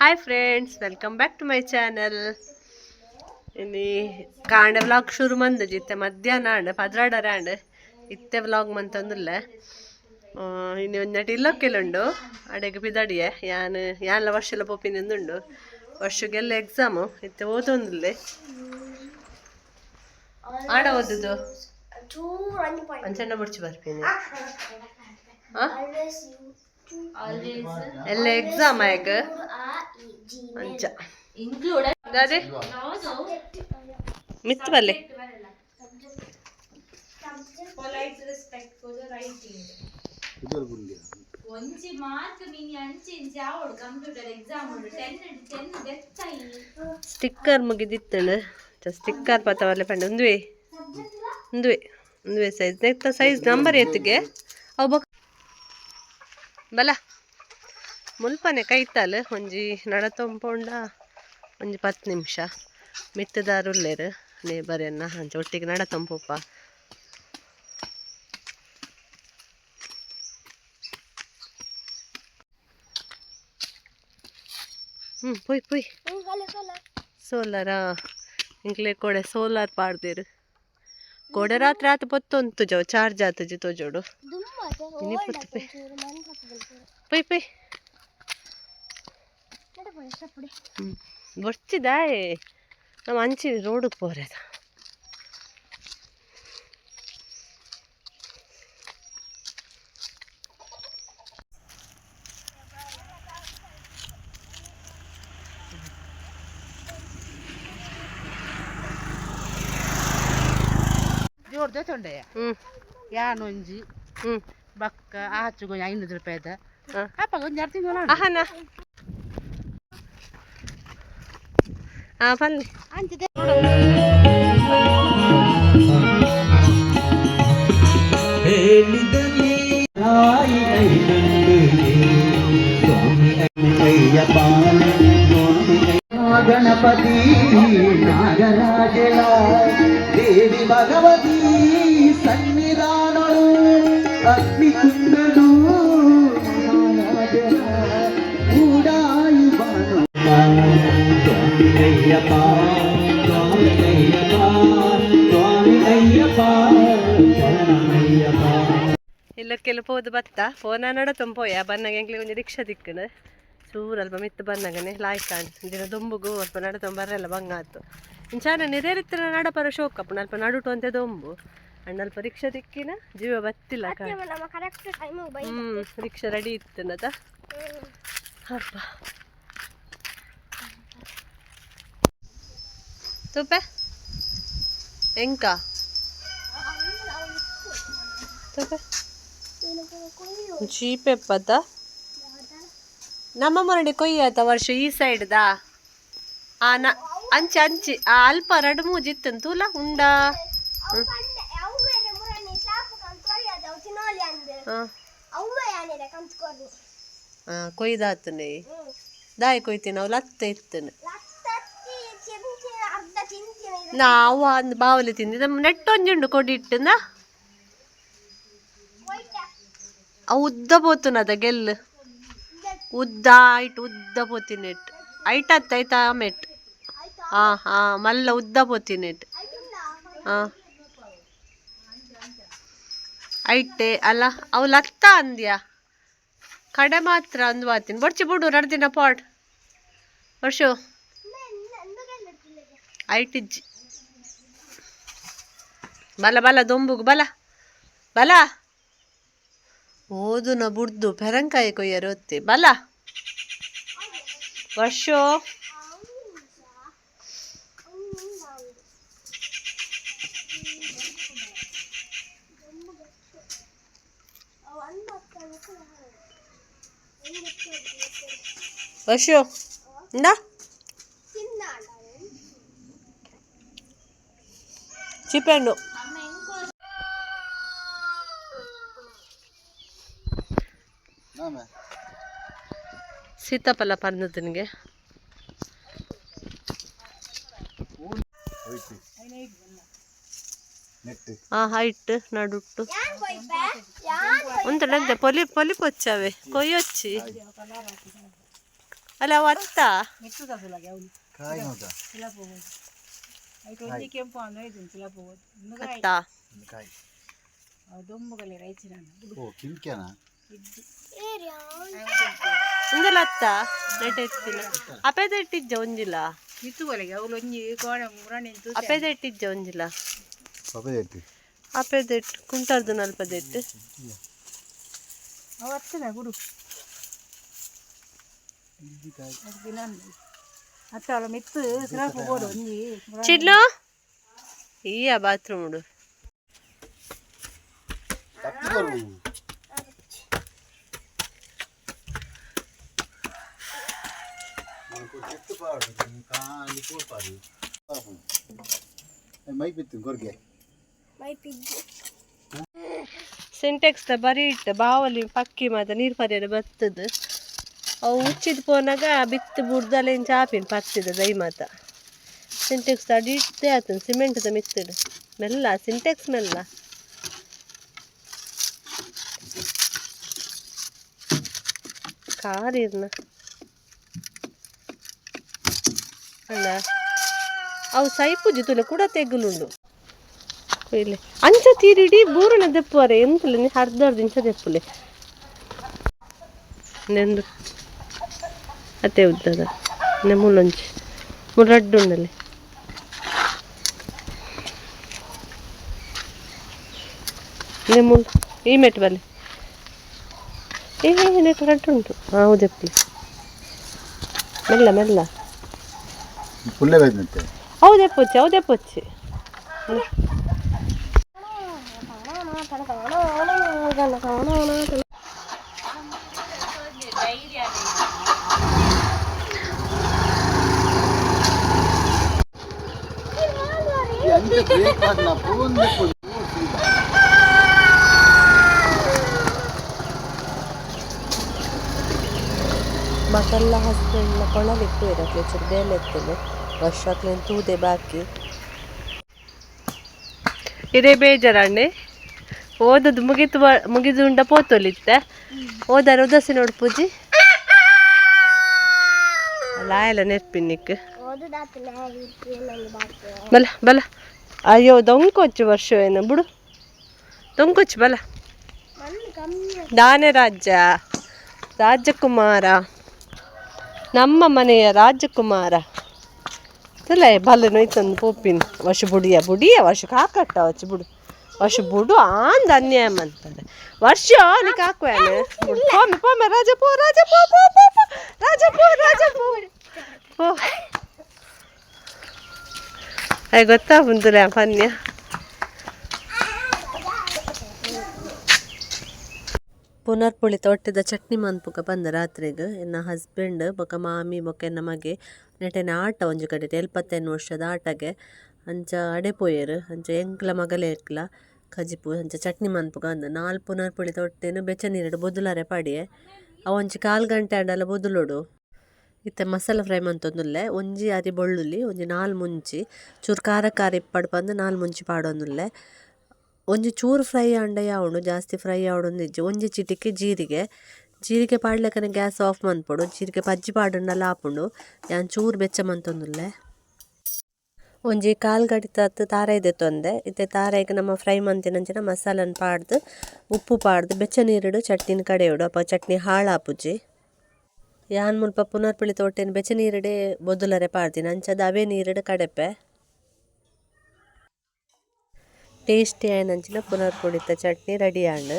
Hi friends, welcome back to my channel. ಇನಿ ಕಾಂಡೆ vlog ಶುರು ಮಂದಜಿ ಇತ್ತೆ ಮಧ್ಯಾಹ್ನ ಆಂಡ್ ಪದ್ರಾಡರ ಆಂಡ್ ಇತ್ತೆ ವ್ಲಾಗ್ ಮಂತೊಂದುಲ್ಲೆ. ಇನಿ ಒಂಜಿ ಇಲ್ಲೊಕ್ಕೆಲುಂಡು ಅಡೆಗ್ ಪಿದಡಿಯೆ ಯಾನ್ ಯಾನ್ಲ ವರ್ಷಲ ಪೋಪಿನಿಂದುಂಡು ವರ್ಷಗೆಲ್ಲ ಎಕ್ಸಾಮು ಇತ್ತೆ ಓದೊಂದುಲ್ಲೆ. ಆಡ ಓದುದು ಅಂಚಣ್ಣ ಬುಡ್ಚಿ ಬರ್ಪಿನಿ. ಎಲ್ಲ ಎಕ್ಸಾಮ್ ಆಯ್ಕ ಅಂಚ ದಾದೆ ಮಿತ್ ಬಲ್ಲೆ. Polite respect for the writing. ಒಂಜಿ ಮಾರ್ಕ್ ಮಿನಿ ಅಂಚಿ ಇಂಚಿ ಆವೊಡು ಕಂಪ್ಯೂಟರ್ ಎಕ್ಸಾಮ್ ಉಂಡು 10 10 ದೆತ್ತಾಯಿ. ಸ್ಟಿಕ್ಕರ್ ಮುಗಿದಿತ್ತಣ, ಸ್ಟಿಕ್ಕರ್ ಪತ್ತವಲ್ಲೆ ಪಂಡ. ಒಂದುವೆ ಒಂದುವೆ ಒಂದುವೆ ಸೈಜ್ ನೆತ್ತ ಸೈಜ್ ನಂಬರ್ ಏತಿಗೆ ಅವು ಬೊಕ ಬಲ ಮುಲ್ಪನೆ ಕೈತಾಲ್ ಒಂಜಿ ನಡತೊಂಪೊಂಡ ಒಂಜಿ 10 ನಿಮಿಷ ಮಿತ್ತದಾರುಲ್ಲೇರು ನೇಬರೆನ್ನ ಅಂಚ ಒಟ್ಟಿಗೆ ನಡತೊಂಪೊಪ್ಪ. ಹ್ಞೂ ಪೊಯ್ ಪೊಯ್. ಸೋಲಾರಾ ಇಂಕ್ಲೆ ಕೋಡೆ ಸೋಲಾರ್ ಪಾಡ್ದೇರು. ಕೋಡೆ ರಾತ್ರಿ ಆತ ಪೊತ್ತೊಂತು ಜೋ ಚಾರ್ಜ್ ಆತಜಿ ತೋಜೋಡು. ಇನಿ ಪೊತ್ತು ಪೊಯ್ ಪೊಯ್ ಪೊಯ್. ಹ್ಞೂ ಬೊರ್ಚಿದಾಯೆ ನಮ್ಮ ಅಂಚಿ ರೋಡಿಗೆ ಪೋರೆದ. ಜೋರ್ ತೊಂಡೆಯ. ಹ್ಞೂ. ಯಾನೊಂಜಿ ಹ್ಞೂ. ಬಕ್ಕ ಆಚುಗು 500 ರೂಪಾಯಿದ. ಹಾಂ. ಅಪ್ಪ ಒಂಜಿ ಅರ್ಧ ತಿಂಗಳು. ಅಹನ ಹಾಂ ಬನ್ನಿ. ಅಂಚಿದೆ. ಗಣಪತಿ ನಾಗರಾಜಲ ದೇವಿ ಭಗವತಿ ಸನ್ನಿಧಾನಳು ಅಗ್ನಿಕುಂಡಲು ಮಹಾರಾಜರ ಕೂಡಾಯಿ ಬಾನು. ಸ್ವಾಮಿ ಅಯ್ಯಪ್ಪ, ಸ್ವಾಮಿ ಅಯ್ಯಪ್ಪ, ಸ್ವಾಮಿ ಅಯ್ಯಪ್ಪ, ಶರಣಮಯ್ಯಪ್ಪ. ಇಲ್ಲ ಕೆಲ ಪೋದು ಬತ್ತ ಫೋನ ನಡ ತುಂಬೋಯ ಬನ್ನಾಗ ಎಂಕ್ಲೆ ಒಂಜಿ ರಿಕ್ಷಾ ತಿಕ್ಕಣ ಚೂರು ಅಲ್ಪ ಮಿತ್ತು ಬನ್ನಗನೆ ಲಾಯ್ಕಾಂಡ್ ದಿನ ದೊಂಬುಗು ಅಲ್ಪ ನಡ ಬರಲ್ಲ ಬಂಗ ಆತು. ಇಂಚಾನ ನಿರೇರಿತ್ತಿನ ನಡಪರ ಶೋಕಪ್ಪು ಅಲ್ಪ ನಡುಟು ಅಂತೆ ದೊಂಬು ಅಣ್ಣ ಅಲ್ಪ ರಿಕ್ಷಾ ತಿಕ್ಕಿನ ಜೀವ ಬತ್ತಿಲ್ಲ. ಹ್ಞೂ, ರಿಕ್ಷಾ ರೆಡಿ ಇತ್ತು ಅಪ್ಪ. ತೂಪೆ ಎಂಕ ತೂಪೆ ಚೀಪೆಪ್ಪದ ನಮ್ಮ ಮೊರಡಿ ಕೊಯ್ಯಾತ ವರ್ಷ ಈ ಸೈಡ್ದ ಆ ನ ಅಂಚೆ ಅಂಚೆ ಆ ಅಲ್ಪ ರಡು ಮೂಜಿ ಇತ್ತನ್ ತೂಲ ಉಂಡಾ. ಹಾಂ ಹಾಂ, ಕೊಯ್ದಾತನೆ ದಾಯಿ ಕೊಯ್ತೀನಿ ಅವು ಲತ್ತ ಇತ್ತನೆ. ನಾವು ಅಂದ್ ಬಾವಲಿ ತಿಂದಿ ನಮ್ಮ ನೆಟ್ಟೊಂಜುಂಡು ಕೊಡಿಟ್ಟುಂದ ಅವು ಉದ್ದ ಪೋತುನದ ಗೆಲ್ಲು ಉದ್ದ ಐಟ್ ಉದ್ದ ಪೋತಿನೆಟ್ ಐಟ್ ಅತ್ತ ಐತ ಆಮೆಟ್. ಹಾಂ ಹಾಂ, ಮಲ್ಲ ಉದ್ದ ಪೋತಿನೆಟ್. ಹಾಂ, ಐಟೆ ಅಲ್ಲ ಅವು ಲತ್ತ ಅಂದ್ಯಾ ಕಡೆ ಮಾತ್ರ ಅಂದು ಬಾತೀನಿ ಬೊಡ್ಚಿ ಬಿಡು ಎರಡು ದಿನ ಪಾಟ್ ವರ್ಷು ಐಟಿಜ್ಜಿ. ಬಲ ಬಲ ದೊಂಬುಗು ಬಲ ಬಲ ಓದುನ ಬುಡ್ದು ಪೆರಂಕಾಯಿ ಕೊಯ್ಯರು ಒತ್ತಿ ಬಲ ವರ್ಷೋ. ವರ್ಷು ಇಂದ ಚಿಪೆಂಡು ಸೀತಾಫಲ ಪರ್ನದನಿಗೆ. ಆ ಹೈಟ್ ನಡುಟ್ಟು ಉಂತುಂಡೆ ಪೊಲಿ ಪೊಲಿ ಪೊಚ್ಚವೆ ಕೊಯ್ಯೊಚ್ಚಿ. ಅಲ್ಲ ಅವು ಅತ್ತ. ಅತ್ತ. ಉಂದೆಲ್ಲ ಅತ್ತ ನೆಟ್ ಎತ್ತಿನ ಅಪೇದ ಇಟ್ಟಿಜ್ಜ ಒಂಜಿಲ್ಲ. ಅಪೇದ ಇಟ್ಟಿಜ್ಜ ಒಂಜಿಲ್ಲ. ಅಪೇದ ಇಟ್ಟು ಕುಂಟಾರ್ದು ನಲ್ಪದ ಇಟ್ಟು. ಚಿಡ್ಲು ಈಯ ಬಾತ್ರೂಮ್ ಉಡು. ಸಿಂಟೆಕ್ಸ್ ದ ಬರಿ ಇಟ್ಟು ಬಾವಲಿ ಪಕ್ಕಿ ಮಾತ ನೀರು ಪರಿಯರೆ ಬರ್ತದೆ. ಅವು ಉಚ್ಚಿದ ಪೋನಾಗ ಬಿತ್ತು ಬುಡ್ದಲೆ ಇಂಚ ಆಪಿನ ಪತ್ತಿದ ದೈ ಮಾತ. ಸಿಂಟೆಕ್ಸ್ ಅಡಿ ಇಟ್ಟೆ ಆತನ ಸಿಮೆಂಟ್ದ ಮಿತ್ತಿಡು ಮೆಲ್ಲ ಸಿಂಟೆಕ್ಸ್ ಮೆಲ್ಲ. ಕಾರ್ ಇರ್ನ ಅಲ್ಲ, ಅವು ಸೈಪುಜಿ ತುಲೆ ಕೂಡ ತೆಗ್ಗುಲುಂಡು ಇಲ್ಲಿ. ಅಂಚ ತೀರಿಡಿ ಬೂರಣ ದೆಪ್ಪುವರೆ ಎಂತಲ್ಲ ನೀ ಅರ್ಧ ಇಂಚ ದೆಪ್ಪುಲೆ ನೆಂದು ಅತ್ತೆ ಉದ್ದದ ನೆ ಮುಲ್ಲೊಂಚಿ ಮುಲ್ ರಡ್ಡು ಉಂಡಲ್ಲಿ ನೆ ಮುಲ್ ಈ ಮೆಟ್ ಬಲ್ಲಿ. ಏ ನೆಟ್ ರಡ್ಡು ಉಂಟು. ಹಾಂ, ಹೌದೆಪ್ಪುಲೆ, ಮೆಲ್ಲ ಮೆಲ್ಲ. ಪುಲ್ಲೆ ಬೈದಂತೆ. ಹೌದೆಪ್ಪೊಚ್ಚಿ, ಹೌದೆಪ್ಪೊಚ್ಚಿ. ಅಂಚ ಬ್ರೇಕ್ ಹಾಕ್ಲ ಫೋನ್. ಮಗಲ್ಲ ಹಸ್ಬೆಂಡ್ನ ಕೊಳಲಿಕ್ಕು ಇರಕ್ಲೆ ಚೂರು ಬೇಲೆ ಎತ್ತಲೆ ವರ್ಷಕ್ಲೇನು ತೂದೆ ಬಾಕಿ ಇದೇ ಬೇಜಾರಣ್ಣೆ. ಓದೋದು ಮುಗಿತು, ಮುಗಿದು ಉಂಡ ಪೋತೊಲಿತ್ತೆ ಓದಾರ ಉದಾಸಿ ನೋಡು ಪೂಜಿ ಲಾಯಲ ನೆರ್ಪಿನ್ನಿಕ್ ಬಲ ಬಲ. ಅಯ್ಯೋ, ದೊಂಕೊಚ್ಚು ವರ್ಷ ಏನು ಬಿಡು, ದೊಂಕೊಚ್ಚು ಬಲ. ದಾನೆ ರಾಜ್ಯ ರಾಜಕುಮಾರ, ನಮ್ಮ ಮನೆಯ ರಾಜಕುಮಾರ ತುಲೆ ಬಲ ನೋಯ್ತಂದು ಪೋಪಿನ್ ವರ್ಷ ಬುಡಿಯ ಬುಡಿಯ ವರ್ಷ ಕಾಕಟ್ಟ ವಚ್ಚ ಬಿಡು, ವರ್ಷ ಬುಡು. ಆಂದ ಅನ್ಯಾಯ ಅಂತಾರೆ ವರ್ಷ ನೀ ಕಾಕುವೇನೆ. ಪೋಮೆ ಪೋಮೆ ರಾಜ ಪೋ, ರಾಜ ಪೋ ಪೋ ಪೋ ಪೋ, ರಾಜ ಪೋ, ರಾಜ ಪೋ ಪೋ. ಅಯ್ಯ ಗೊತ್ತಾ ಬಂದುಲೆ ಪನ್ಯ. ಪುನರ್ಪುಳಿ ತೊಟ್ಟಿದ ಚಟ್ನಿ ಮನ್ಪುಕ ಬಂದ ರಾತ್ರಿಗ್ ಎನ್ನ ಹಸ್ಬೆಂಡ್ ಬೊಕ ಮಾಮಿ ಬೊಕ ಎನ್ನ ಮಗೆ ನೆಟೆನ ಆಟ ಒಂಜಿ ಕಡೆಟ್ ಎಲ್ಪತ್ತೈನ್ ವರ್ಷದ ಆಟಗೆ ಅಂಚ ಅಡೆ ಪೋಯೆರ್. ಅಂಚ ಎಂಕ್ಲ ಮಗಲೆ ಎಕ್ಲ ಕಜಿಪು ಅಂಚ ಚಟ್ನಿ ಮನ್ಪುಗ ಅಂದ್ ನಾಲ್ ಪುನರ್ಪುಳಿ ತೊಟ್ಟೆನ್ ಬೆಚ್ಚ ನೀರುಡು ಬೊದುಲರೆ ಪಾಡಿಯೆ. ಅವು ಒಂಜಿ ಕಾಲ್ ಗಂಟೆ ಆಂಡಲ ಬೊದುಲೊಡು. ಇತ್ತೆ ಮಸಾಲ ಫ್ರೈ ಮಂತೊಂದುಲ್ಲೆ. ಒಂಜಿ ಅರಿ ಬೊಳ್ಳುಳ್ಳಿ, ಒಂಜಿ ನಾಲ್ ಮುಂಚಿ, ಚೂರು ಖಾರ ಖಾರ ಇಪ್ಪಡ್ ಪಂದ್ ನಾಲ್ ಮುಂಚಿ ಪಾಡೊಂದುಲ್ಲೆ. ಒಂಜಿ ಚೂರು ಫ್ರೈ ಆಂಡ ಯಾವುಂಡು, ಜಾಸ್ತಿ ಫ್ರೈ ಆವೊಡೊಂದಿಜ್ಜಿ. ಒಂಜಿ ಚಿಟಿಕೆ ಜೀರಿಗೆ. ಜೀರಿಗೆ ಪಾಡ್ಲೆಕನೆ ಗ್ಯಾಸ್ ಆಫ್ ಮನ್ಪೊಡು. ಜೀರಿಗೆ ಪಜ್ಜಿ ಪಾಡುಂಡಲ ಆಪುಂಡು. ಯಾನ್ ಚೂರು ಬೆಚ್ಚ ಮಂತೊಂದುಲ್ಲೆ. ಒಂಜಿ ಕಾಲ್ ಗಡಿತಾತ್ ತಾರಾಯಿ ದೆತ್ತೊಂದೆ. ಇತ್ತೆ ತಾರಾಯಿಗ್ ನಮ ಫ್ರೈ ಮಂತಿನಂಚಿನ ಮಸಾಲನ್ ಪಾಡ್ದು, ಉಪ್ಪು ಪಾಡ್ದು ಬೆಚ್ಚ ನೀರುಡು ಚಟ್ನಿನ್ ಕಡೆಯೊಡು. ಅಪ ಚಟ್ನಿ ಹಾಳಾಪುಜಿ. ಯಾನ್ ಮುಲ್ಪ ಪುನರ್ಪುಳಿ ತೋಟೆನ್ ಬೆಚ್ಚ ನೀರುಡೆ ಬೊದುಲರೆ ಪಾಡ್ದಿನ, ಅಂಚಾದ್ ಅವೇ ನೀರುಡು ಕಡೆಪೆ. ಟೇಸ್ಟಿ ಆಯಿನಂಚಿನ ಪುನರ್ಪುಳಿತ ಚಟ್ನಿ ರೆಡಿ ಆಂಡ್.